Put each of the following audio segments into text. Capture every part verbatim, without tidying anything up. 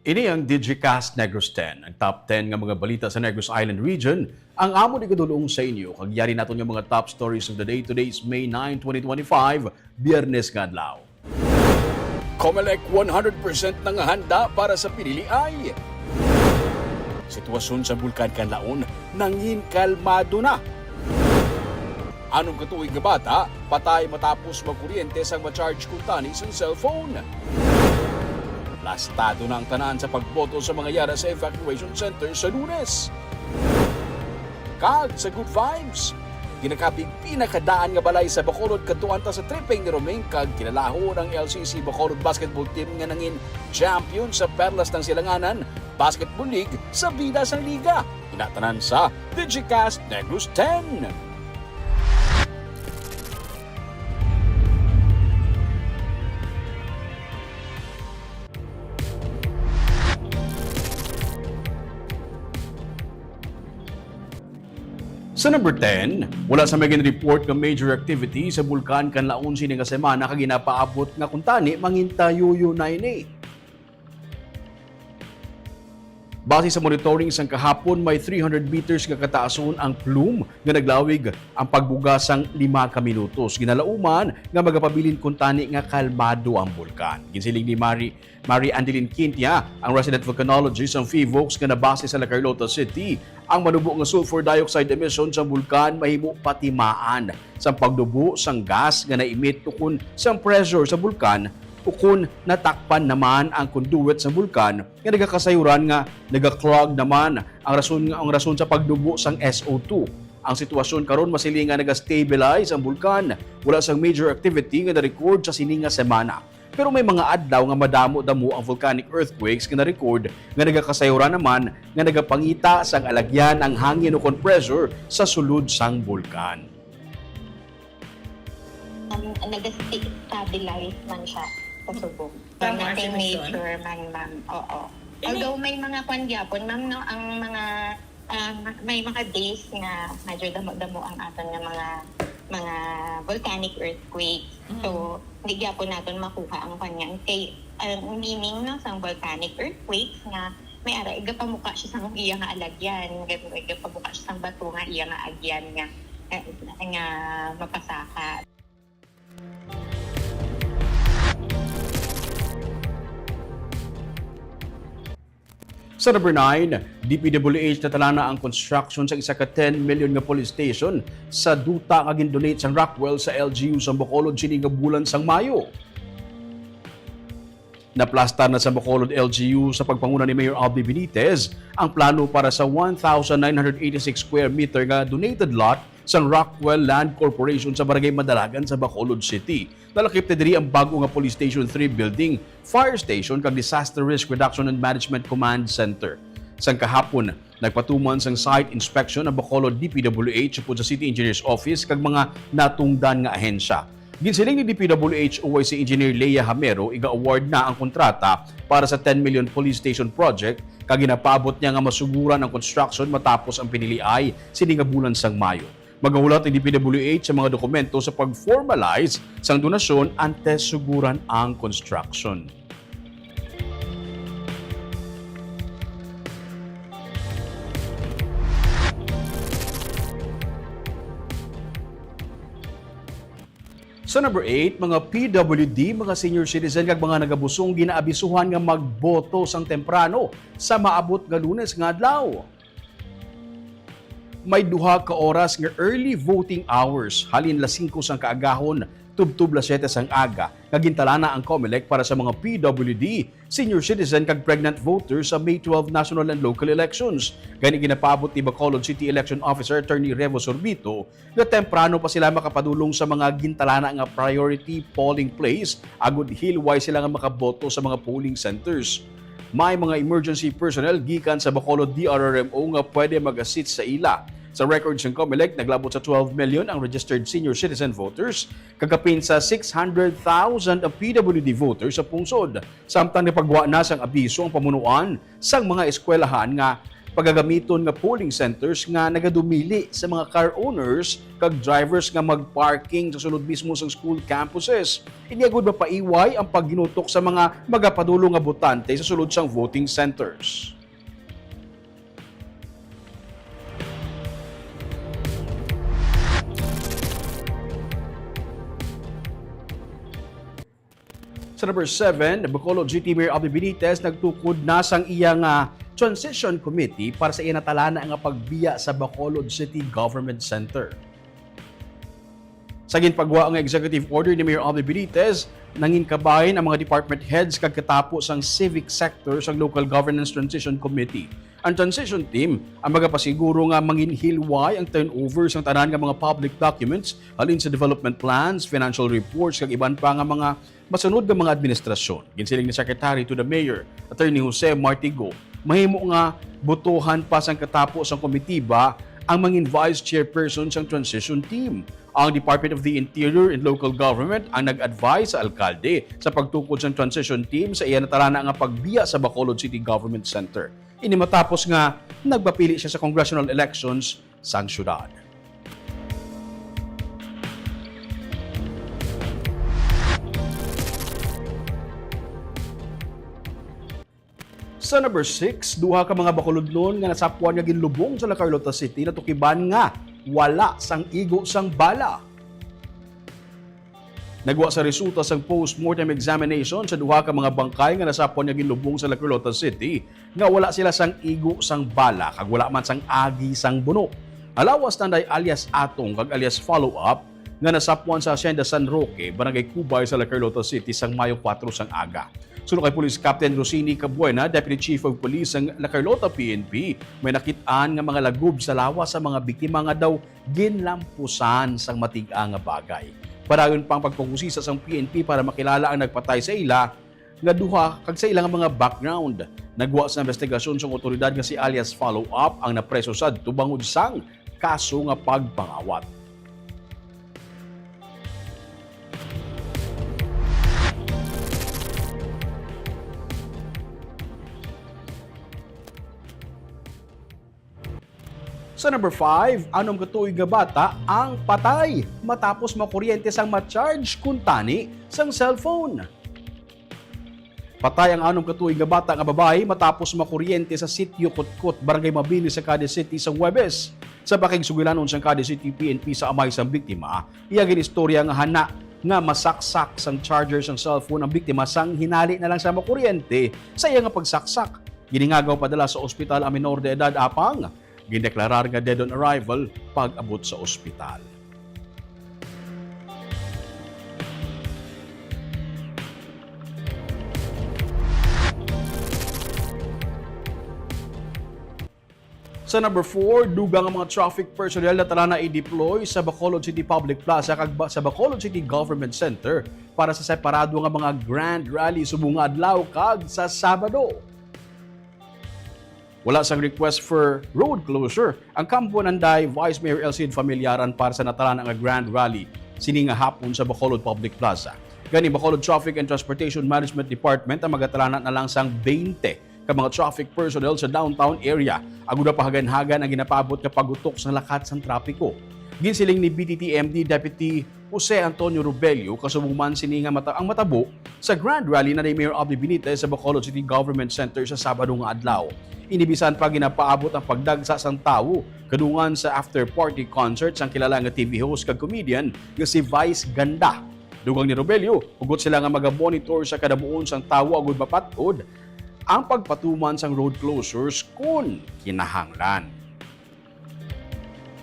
Ini ang Digicast Negros ten, ang top ten nga mga balita sa Negros Island Region, ang amon igadulong sa inyo. Kag yari naton nga mga top stories of the day. Today is May nine, twenty twenty-five, Biyernes nga adlaw. Comelec one hundred percent na nga handa para sa piniliay. Sitwasyon sa Bulkan Kanlaon nangin kalmado na. Anom ka tuig nga bata patay matapos makuryente sang ma-charge kuntani sang cellphone. Plastado na ang tanan sa pagboto sa mga yara sa evacuation center sa Lunes. Kag sa Good Vibes, ginakabig pinakadaan nga balay sa Bacolod kadtuan ta sa tripping ni Roming kag kinalahon ang L C C Bacolod basketball team nga nangin champion sa Perlas ng Silanganan Basketball League sa bida sang liga. Inatanan sa Digicast Negros ten. Sa number ten, wala sa may gin-report nga major activity sa Bulkan Kanlaon sini nga semana kag ginapaabot nga kuntani mangintayuyo na ini. Base sa monitoring sang kahapon, may three hundred meters nga kataason ang plume nga naglawig ang pagbuga sang lima ka minutos. Ginalauman nga magapabilin kuntani nga kalmado ang bulkan. Ginsiling ni Mari, Mari Andeline Quintia, ang resident volcanologist sang PHIVOLCS nga nabase sa La Carlota City, ang manubo nga sulfur dioxide emission sang bulkan mahimo patimaan sang pagnubo sang gas nga na-emit ukon sang pressure sa bulkan ukon natakpan naman ang conduit sang bulkan nga nagakasayuran nga naga-clog naman ang rason, ang rason sa pagnubo sang S O two. Ang sitwasyon karon masiling nga naga-stabilize ang bulkan. Wala sang major activity nga na-record sa sini nga semana. Pero may mga adlaw nga madamo-damo ang volcanic earthquakes nga na-record nga nagakasayuran naman nga nagapangita sang alagyan ang hangin ukon pressure sa sulod sang bulkan. Um, nag-stabilize man siya sa subong. So, Tama, nothing Ate Michonne. Major man, ma'am. Oo. Ini- Although may mga kwan gyapon, ma'am, no, ang mga um, may mga days nga medyo damo-damo ang aton nga mga mga volcanic earthquakes. Mhm. So, hindi gyapon naton makuha ang kwan niya. Kay, ang meaning, no, sang volcanic earthquakes nga may ara igapamuka siya sang iya nga alagyan, igapamuka siya sang bato nga iya nga agyan nga nga, nga mapasaka. Sa number nine, D P W H natalana ang construction sa isa ka ten million nga police station sa duta nga gin-donate sang Rockwell sa L G U sang Bacolod sini nga bulan sang Mayo. Naplastar na sa Bacolod L G U sa pagpanguna ni Mayor Albee Benitez ang plano para sa one thousand nine hundred eighty-six square meter nga donated lot sang Rockwell Land Corporation sa Barangay Madalagan sa Bacolod City. Nalakip na diri ang bag-o nga Police Station three building, fire station kag Disaster Risk Reduction and Management Command Center. Sang kahapon, nagpatuman sang site inspection ang Bacolod D P W H upod sa City Engineer's Office kag mga natungdan nga ahensya. Ginsiling ni D P W H O Y C Engineer Lea Hamero, iga-award na ang kontrata para sa ten million Police Station Project kag ginapaabot niya nga masuguran ang construction matapos ang piniliay sini nga bulan sang Mayo. Magahulat ang D P W H sa mga dokumento sa pag-formalize sang donasyon antes suguran ang construction. Sa number eight, mga P W D, mga senior citizen kag mga nagabusong ginaabisuhan nga magboto sang temprano sa maabot nga Lunes nga adlaw. May duha ka oras nga early voting hours, halin las singko sang kaagahon tubtob las siyete sang aga, nga gintalana ang Comelec para sa mga P W D, senior citizen kag pregnant voters sa May twelve national and local elections. Gani ginapaabot ni Bacolod City Election Officer Attorney Revo Sorbito nga temprano pa sila makapadulong sa mga gintalana nga priority polling place agud hilway sila nga makaboto sa mga polling centers. May mga emergency personnel gikan sa Bacolod D R R M O nga pwede mag-assist sa ila. Sa record sang Comelec, naglabot sa twelve million ang registered senior citizen voters, kag kapin sa six hundred thousand ang P W D voters sa pungsod. Samtang nagpagwa na sang abiso ang pamunuan sang mga eskwelahan nga pagagamiton nga polling centers nga nagadumili sa mga car owners kag drivers nga mag-parking sa sulod mismo sang school campuses. Ini agud mapaiway ang pagginutok sa mga magapadulong nga botante sa sulod sang voting centers. Sa number seven, Bacolod City Mayor Albee Benitez nagtukod na sang iya nga transition committee para sa iya natalana nga pagbiya sa Bacolod City Government Center. Sa ginpagwa nga executive order ni Mayor Albee Benitez, nanginkabahin ang mga department heads kag katapo sang civic sector sang Local Governance Transition Committee. Ang transition team ang magapasiguro nga manginhilway ang turnover sang tanan nga mga public documents, halin sa development plans, financial reports, kag iban pa nga mga masunod nga mga administrasyon. Ginsiling ni Secretary to the Mayor, Attorney Jose Martigo, mahimo nga botohan pa sang katapo sang komitiba ang mangin vice chairperson sang transition team. Ang Department of the Interior and Local Government ang nag-advise sa alkalde sa pagtukod sang transition team sa iya natalana nga pagbiya sa Bacolod City Government Center. Ini matapos nga nagpapili siya sa congressional elections sang syudad. Sa number six, duha ka mga Bacolodnon nga nasapwan nga ginlubong sa La Carlota City natukiban nga wala sang igo sang bala. Nagwa sa resulta sang postmortem examination sa duha ka mga bangkay nga nasapwan nga ginlubong sa La Carlota City nga wala sila sang igo sang bala kag wala man sang agi sang buno. Ang lawas nanday alias Atong kag alias Follow Up nga nasapwan sa Hacienda San Roque, Barangay Cubay sa La Carlota City sang Mayo kuwatro sang aga. Suno kay Police Captain Rosini Cabuena, Deputy Chief of Police sang La Carlota P N P, may nakit-an nga mga lagob sa lawas sa mga biktima nga daw ginlampusan sang matig-a nga bagay. Padayon pa ang pagpangusisa sang P N P para makilala ang nagpatay sa ila nga duha kag sa ila nga mga background. Nagwa sa investigasyon sang otoridad nga si alias Follow Up ang napreso sadto bangod sang kaso nga pagpangawat. Sa number five, anom ka tuig nga bata ang patay matapos makuryente sang ma-charge kuntani sang cellphone. Patay ang anom ka tuig nga bata nga babayi matapos makuryente sa Sitio Kutkot, Barangay Mabini sa Cadiz City sa Huwebes. Sa pakigsugilanon sang Cadiz City P N P sa amay sang biktima, iya ginistorya nga hana nga masaksak sang charger sang cellphone ang biktima sang hinali na lang sa makuryente sa iya nga pagsaksak. Giningagaw padala sa ospital ang minor de edad apang gindeklarar nga dead on arrival pag-abot sa ospital. Sa number four, dugang ang mga traffic personnel na tanan na i-deploy sa Bacolod City Public Plaza kag ba-, sa Bacolod City Government Center para sa separado nga mga grand rally subong nga adlaw kag sa Sabado. Wala sang request for road closure ang kampo nanday Vice Mayor El Cid Familiaran para sa natalana nga grand rally sini nga hapon sa Bacolod Public Plaza. Gani, Bacolod Traffic and Transportation Management Department ang magatalana na lang sang twenty ka mga traffic personnel sa downtown area, agud mapahagan-hagan ang ginapaabot nga pagutok sang lakat sang trapiko. Ginsiling ni B T T M D Deputy Jose Antonio Robelio, kasubong man sini nga mata-, ang matabo sa Grand Rally nanday Mayor Albee Benitez sa Bacolod City Government Center sa Sabado nga adlaw. Ini bisan pa ginapaabot ang pagdagsa sang tawo kadungan sa after-party concert sang kilala nga T V host kag comedian nga si Vice Ganda. Dugang ni Robelio, hugot sila nga magamonitor sa kadamuon sang tawo agud mapat-od ang pagpatuman sang road closures kon kinahanglan.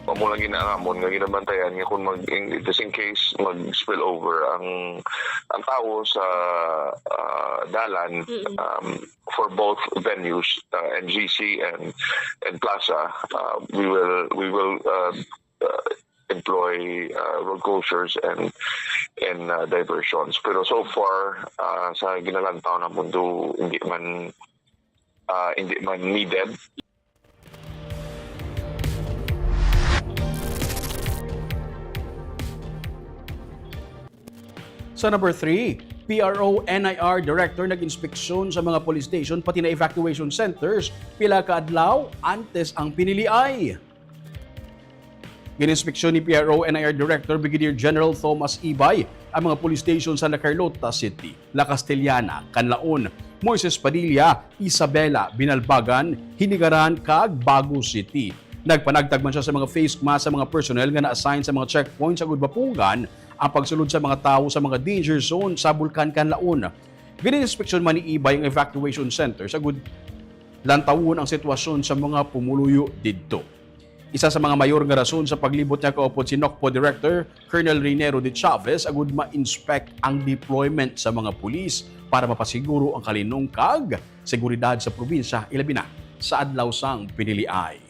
Amo lang ginaamon nga ginabantayan nga kung mag-, in, just in case mag-spill over ang, ang tawo sa, ah, dalan, Mm-mm. um, for both venues, uh, N G C and, and Plaza, uh, we will, we will, uh, uh, employ, uh, road closures and, and, uh, diversions. Pero so far, uh, sa ginalantaw na mundo, hindi man, uh, hindi man needed. Sa number three, P R O N I R Director nag-inspeksyon sa mga police station pati na evacuation centers pila ka adlaw antes ang piniliay. Gininspeksyon ni P R O N I R Director Brigadier General Thomas Ibay ang mga police station sa La Carlota City, La Castellana, Canlaon, Moises Padilla, Isabela, Binalbagan, Hinigaran, kag Bago City. Nagpanagtag man siya sa mga face mask sa mga personnel nga na-assign sa mga checkpoints agud mapugngan ang pagsulod sa mga tawo sa mga danger zone sa Bulkan Canlaon. Gin-inspeksyon man ni Ibay ang evacuation center sa gud lantawon ang sitwasyon sa mga pumuluyo didto. Isa sa mga mayor nga rason sa paglibot niya kaupod si NOCPO Director Colonel Reynero de Chavez agud ma-inspect ang deployment sa mga pulis para mapasiguro ang kalinong kag seguridad sa probinsya, ilabi na sa adlaw sang piniliay.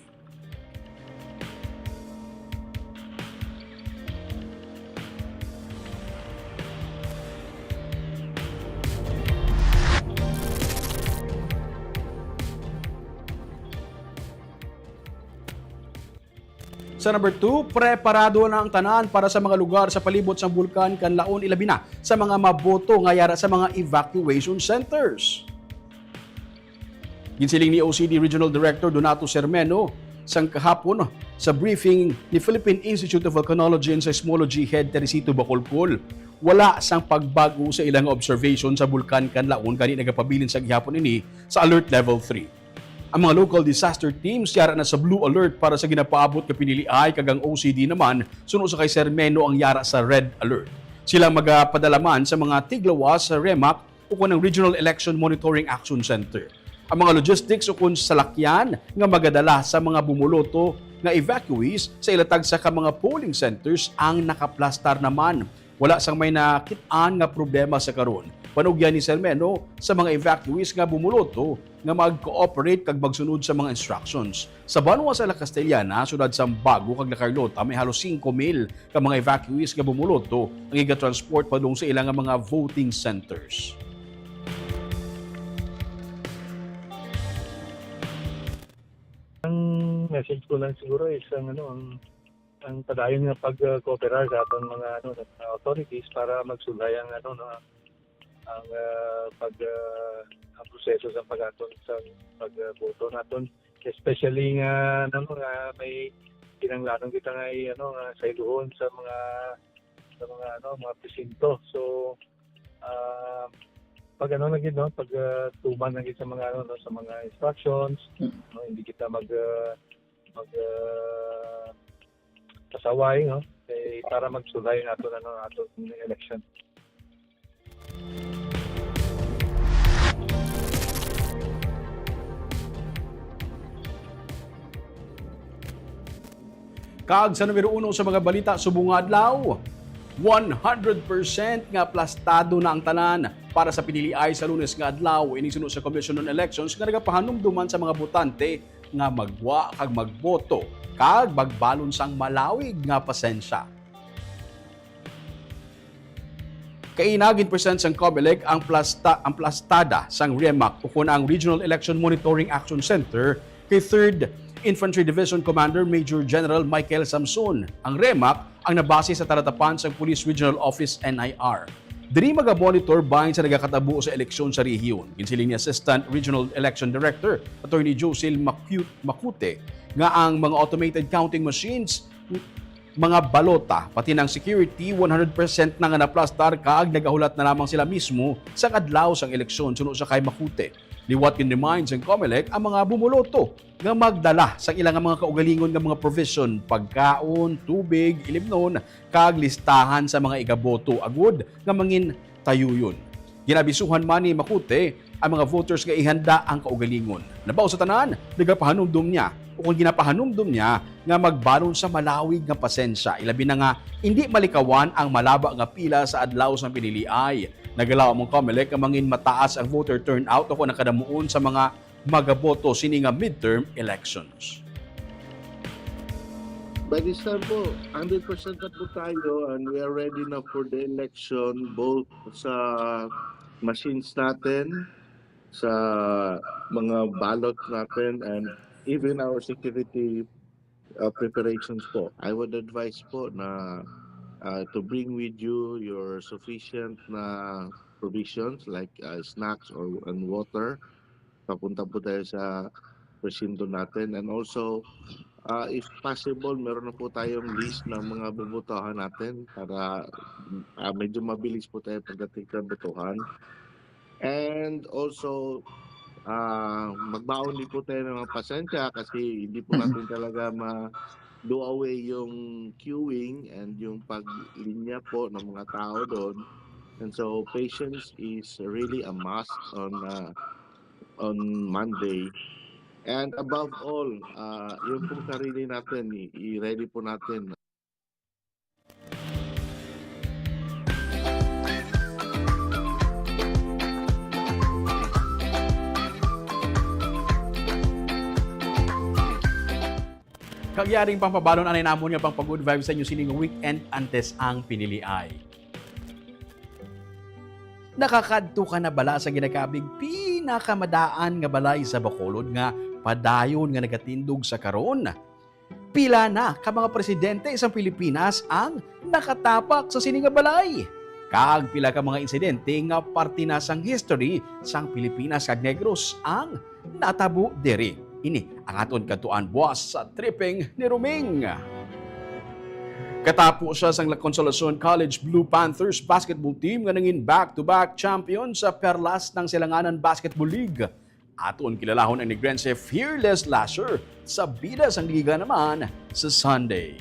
Sa number two, preparado na ang tanan para sa mga lugar sa palibot sang Bulkan Kanlaon, ilabi na sa mga maboto nga yara sa mga evacuation centers. Ginsiling ni O C D Regional Director Donato Sermeno sang kahapon sa briefing ni Philippine Institute of Volcanology and Seismology Head Teresito Bacolcol, wala sang pagbago sa ilang observation sa Bulkan Kanlaon, gani nagapabilin sa gihapon ini sa Alert Level three. Ang mga local disaster teams yara na sa blue alert para sa ginapaabot nga piniliay, kag ang O C D naman, suno sa kay Sermeno, ang yara sa red alert. Sila magapadala man sa mga tiglawas sa REMAC ukon ang Regional Election Monitoring Action Center. Ang mga logistics ukon salakyan nga magadala sa mga bumuloto nga evacuees sa ilatag sa ka mga polling centers ang nakaplastar naman. Wala sang may nakit-an nga problema sa karon. Panugyan ni Sermeno sa mga evacuees nga bumuloto nga mag-cooperate kag magsunod sa mga instructions. Sa banwa sa La Castellana, siyudad sang Bago kag La Carlota, may halos singko mil ka mga evacuees nga bumuloto ang iga-transport padung sa ila nga mga voting centers. Ang message ko lang siguro is ang, ano, ang, ang padayon nga pag-, uh, cooperar sa aton mga, ano, mga authorities para magsulay ang, ano, no, ang, ang, uh, pag, uh, ang proseso sa pag-aton sa pag, uh, boto naton, especially nga, ano, nga may kinahanglanon kita nga i-, ano, nga sayduhon sa mga, sa mga, ano, mga presinto. So, ah, pag, ano, lagi, no, pag, ah, tuman lagi sa mga, ano, no, sa mga instructions, Mm. no, hindi kita mag, ah, mag, ah, pasaway, no, eh, para magsulay nato, ano, ato election. Kag sa numero uno sa mga balita subong nga adlaw, one hundred percent nga aplastado na ang tanan para sa piniliay sa Lunes nga adlaw. Ini suno sa Commission on Elections nga nagapahanumdom man sa mga botante nga maggwa kag magboto kag magbalon sang malawig nga pasensya. Kaina, gin-present sang COMELEC ang plasta-, ang plastada sang REMAC ukon ang Regional Election Monitoring Action Center kay Third Infantry Division Commander Major General Michael Samson. Ang REMAC ang nabase sa talatapan sang Police Regional Office, N I R. Diri magamonitor bahin sa nagakatabo sa eleksyon sa rehiyon. Ginsiling ni Assistant Regional Election Director Attorney Josil Macu-, Macute nga ang mga automated counting machines, mga balota, pati ng security, one hundred percent na nga naplastar kag nagahulat na lamang sila mismo sa adlaw sang eleksyon, suno sa kay Macute. Liwat gin-remind sang COMELEC ang mga bumuloto nga magdala sa ila nga mga kaugalingon nga mga provision, pagkaon, tubig, ilimnon, kag listahan sa mga igaboto agud nga mangin tayuyon. Ginabisuhan man ni Macute ang mga voters nga ihanda ang kaugalingon. Labaw sa tanan, nagapahanumdom niya, o kung ginapahanumdom niya, nga magbalon sa malawig nga pasensya, ilabi na nga hindi malikawan ang malaba nga pila sa adlaw sang piniliay. Nagalaom ang COMELEC nga mangin mataas ang voter turnout o kung nakadamuon sa mga magaboto sini nga midterm elections. By this time po, hundred percent na po tayo and we are ready na for the election, both sa machines natin, sa mga ballot natin, and even our security uh, preparations po. I would advise po na uh, to bring with you your sufficient na provisions like, uh, snacks or, and water. Papunta po tayo sa presinto natin. And also, uh, if possible, meron na po tayong list ng mga bubutuhan natin para, uh, medyo mabilis po tayo pagdating sa butuhan. And also, uh, magbaon din po tayo ng mga pasensya kasi hindi po natin talaga ma-, do away yung queuing and yung paglinya po ng mga tao doon. And so, patience is really a must on, uh, on Monday. And above all, uh, yung pong sarili natin, i-, i-ready po natin. Kag yaring pampabalon anay namon nga pangpa-good vibes sa inyo sining weekend antes ang piniliay. Nakakadto ka na bala sa ginakabig pinakamadaan nga balay sa Bacolod nga padayon nga nagatindog sa karon? Pila na ka mga presidente sang Pilipinas ang nakatapak sa sini nga balay? Kag pila ka mga insidente nga parte na sang history sang Pilipinas kag Negros ang natabo diri? Ini ang aton kadtuan buas sa tripping ni Roming. Katapo siya sang La Consolacion College Blue Panthers basketball team nga nangin back-to-back champion sa Perlas ng Silanganan Basketball League. Aton kilalahon ang Negrense Fearless Lasher sa bida sang liga naman sa Sunday.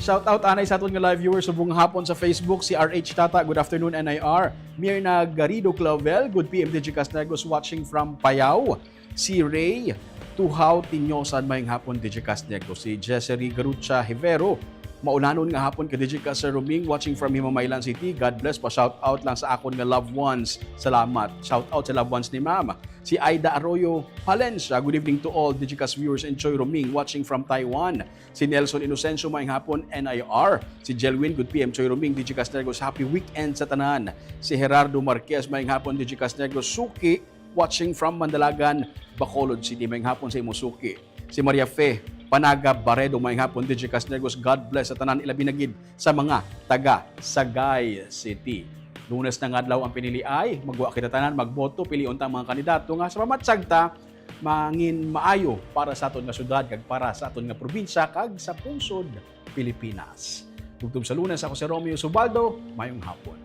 Shout out anay sa aton nga live viewers subong hapon sa Facebook, si R H Tata, good afternoon, N I R. Mirna Garrido Clavel, good P M Digicast Negros, watching from Payao. Si Ray Tuhaw Tinyosan, mayong hapon, Digicast Negros. Si Jessery Garucha Hivero, maulanon nga hapon ka Digicast, Sir Roming, watching from Himamaylan City. God bless, pa shout out lang sa akon nga loved ones. Salamat. Shout out sa loved ones ni Ma'am. Si Aida Arroyo Palencia, good evening to all Digicast viewers and Choy Roming, watching from Taiwan. Si Nelson Inocencio, mayong hapon, N I R. Si Jelwin, good P M Choy Roming, Digicast Negros, happy weekend sa tanan. Si Gerardo Marquez, mayong hapon, Digicast Negros, suki, watching from Mandalagan, Bacolod City, mayong hapon sa imo suki. Si Maria Fe Panaga Baredo, mayong hapon, Digicast Negros, God bless sa tanan, ilabi na gid sa mga taga Sagay City. Lunes na nga adlaw ang piniliay, magwa kita tanan, magboto, pilion ta ang mga kandidato nga sa pamatsag ta, mangin maayo para sa aton nga syudad kag para sa aton nga probinsya kag sa pungsod Pilipinas. Tubtob sa Lunes, ako si Romeo Subaldo. Mayong hapon.